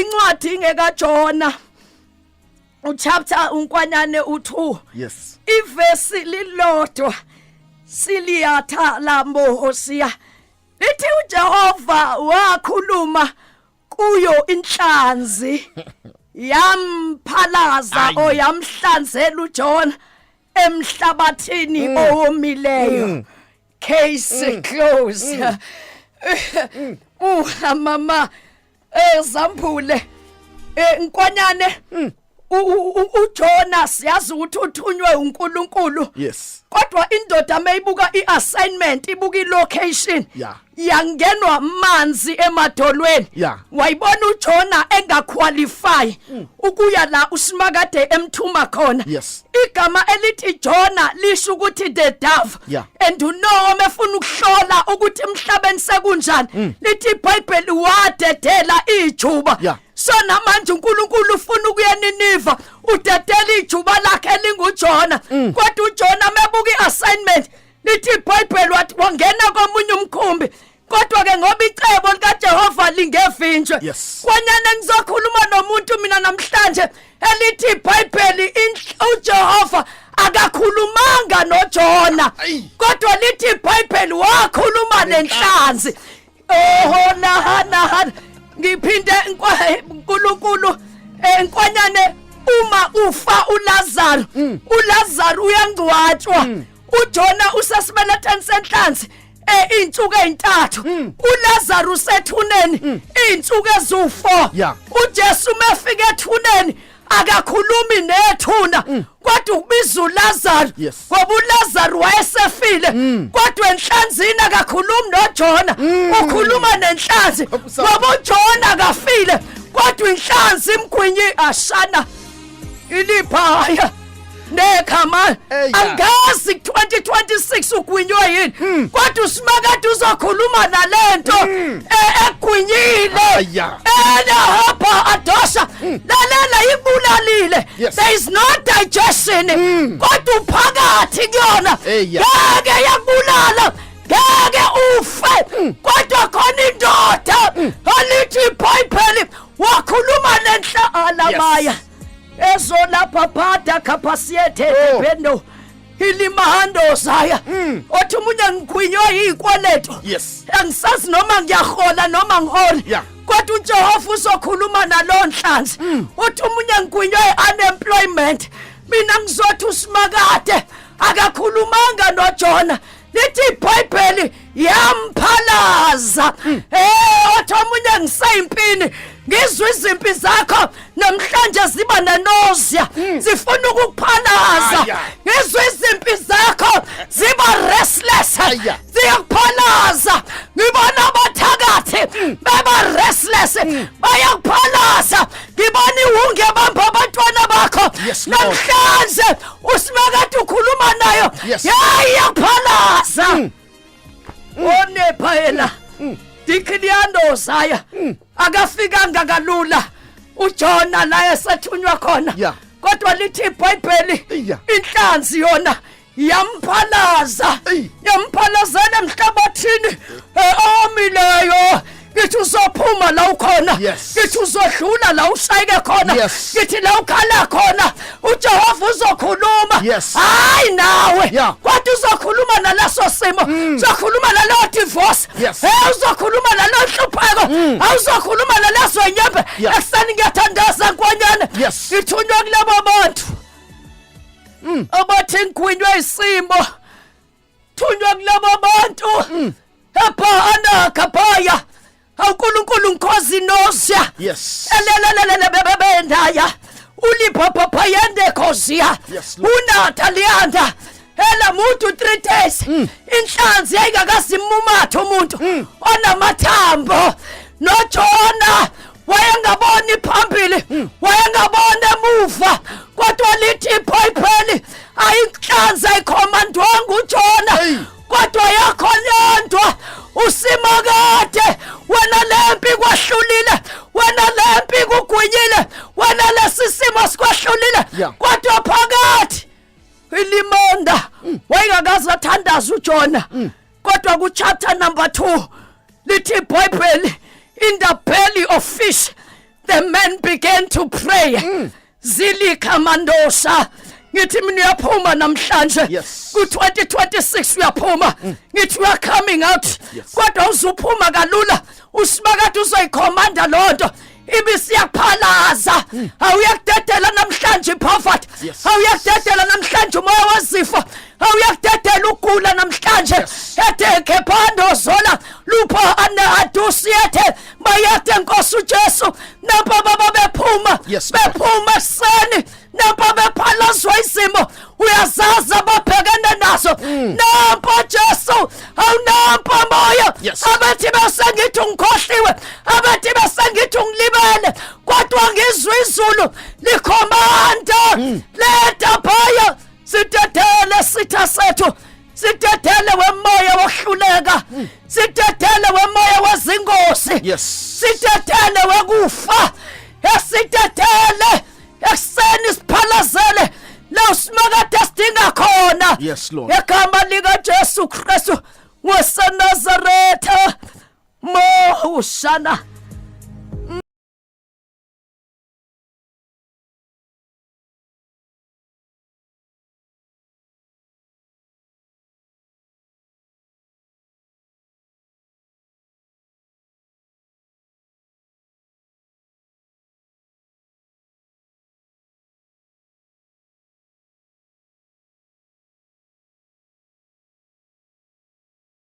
Incwadi ngekaJona, uchapter unkwanyane u2. Yes. Ivesi lilodwa siliyatha lambo Hosiya lithi uJehova wakhuluma kuyo inhlanzi, yamphalaza oyamhlanzela uJona emhlabathini owomileyo. Case close. Mama ezambule nkwanyane, uJonas yazi ukuthi uthunywe uNkulunkulu. Kodwa indoda mayibuka iassignment, ibuka ilocation, yangenwa amanzi emadolweni. Wayibona uJona engaqualify ukuya la uSimakade emthuma khona. Igama elithi Jona lisho ukuthi the dove. And uNoah mefuna ukuhlola ukuthi emhlabeni sekunjani, lithi iBhayibheli wadedela ijuba. So namanje uNkulunkulu ufuna ukuya Niniva, udedela ijuba lakhe elinguJona. Kodwa uJona mebuka iassignment, lithi iBhayibheli wathi wangena komunye umkhumbi, kodwa ke ngoba icebo likaJehova lingevinjwe. Kwanyana ngizokhuluma nomuntu mina namhlanje, elithi iBhayibheli uJehova akakhulumanga noJona, kodwa lithi iBhayibheli wakhuluma nenhlanzi. Oho nahana ngiphinde, uNkulunkulu enkwanyane, uma ufa uLazaro, uLazaro uyangcwatshwa. uJona usesibeletheni senhlanzi insuku ezintathu, uLazarus usethuneni insuku ezu4. UJesu mefika ethuneni akakhulumi nethuna, kodwa ukubiza uLazarus, ngoba uLazarus wayesefile. Kodwa enhlanzini akakhulumi noJona, ukhuluma nenhlanzi, ngoba uJona akafile, kodwa inhlanzi imgwinyi ashana iliphaya nekhama. Angazi 2026 ugwinywe yini, kodwa uSimakade uzokhuluma nalento egwinyile. Elahapha adosha, lalela, ibulalile. There is no digestion, kodwa uphakathi kuyona. Ngeke yakubulala, ngeke ufe, kodwa khona indoda alithi iBhayibheli wakhuluma nenhla maya ezolapha phada khapasiyethe bendo ilimahando zaya. Othi umunye ngigwinywe yikweleto, angisazi noma ngiyahola noma ngiholi, kodwa uJehova uzokhuluma nalo nhlanzi. Uthi umunye ngigwinywe unemployment, mina ngizothi uSimakade akakhulumanga noJona, lithi iBhayibheli yamphalaza. Othi omunye ngiseyimpini, ngizwe izimpi zakho namhlanje ziba nenausea, zifuna ukukuphalaza. Ngizwe izimpi zakho ziba restless, ziyakuphalaza. Ngibona abathakathi beba restless, bayakuphalaza. Ngibona iwunge bamba abantwana bakho. Yes, Lord. Namhlanje uSimakade ukhuluma nayo. Yayi yakuphalaza onepha yena dikhiliyando zaya akafikanga kalula uJona la esethunywa khona, kodwa lithi iBhayibheli inhlanzi yona yamphalaza, yamphalazela emhlabathini omileyo. Ngithi uzophuma la ukhona. Ngithi uzodlula la ushayeke khona. Ngithi la ukhala khona uJehova uzokhuluma. Hayi nawe, kodwa uzokhuluma naleso simo, uzokhuluma naleyo divorce. Uzokhuluma naleyo nhlupheko, awuzokhuluma naleso nyembe. Ekuseni ngiyathandaza nkwanyana, ngithunywa kulabo bantu abathi ngigwinywe isimo, thunywa kulabo bantu epha anakhabhaya awuNkulunkulu ngikhozi nausea. Elelelelebebendaya uliphaphapha khozia. Yes, Lord. Unatha liyanda ela muntu 3 days, inhlanzi yayingakazimumatha umuntu onamathambo. NoJona wayengaboni phambili, wayengaboni emuva, kodwa lithi iBhayibheli ayinhlanzi ayikhomandwanga uJona, kodwa yakhonandwa uSimakade. Wena lempi kwahlulile, wena lempi kugwinyile, wena lesisimo sikwahlulile, kodwa phakathi ilimonda wayengakaze athandaza uJona, kodwa ku chapter number 2 lithi iBhayibheli in the belly of fish The men began to pray. Zilika mandosha, ngithi mina uyaphuma namhlanje. Ku 2026 uyaphuma. Ngithi we are coming out. Kodwa uzuphuma kalula, uSimakade uzoyikhomanda lonto ibisiyaphalaza. Awuyakudedela namhlanje ipoverty. Awuyakudedela namhlanje umoya wezifo. Awuyakudedela ugula namhlanje. Ethe kephando zola lupho ane adusiethe bayethe Nkosi uJesu. Nampa baba bephuma, bephuma ekuseni, nampa bephalazwa izimo uyazazi ababhekene nazo. Nampa Jesu, awunampa moya. Abathi besengithi ungikhohliwe, abathi besengithi ungilibele, kodwa ngizwe izulu likhomanda. Leta phaya, sidedele sitha sethu, sidedele wemoya wokuhluleka, sidedele wemoya wezingozi, sidedele wekufa, esidedele ekuseni, siphalazele la uSimakade esidinga khona. Yes, Lord. Egama lika Jesu Kristu waseNazaretha, mo ushana.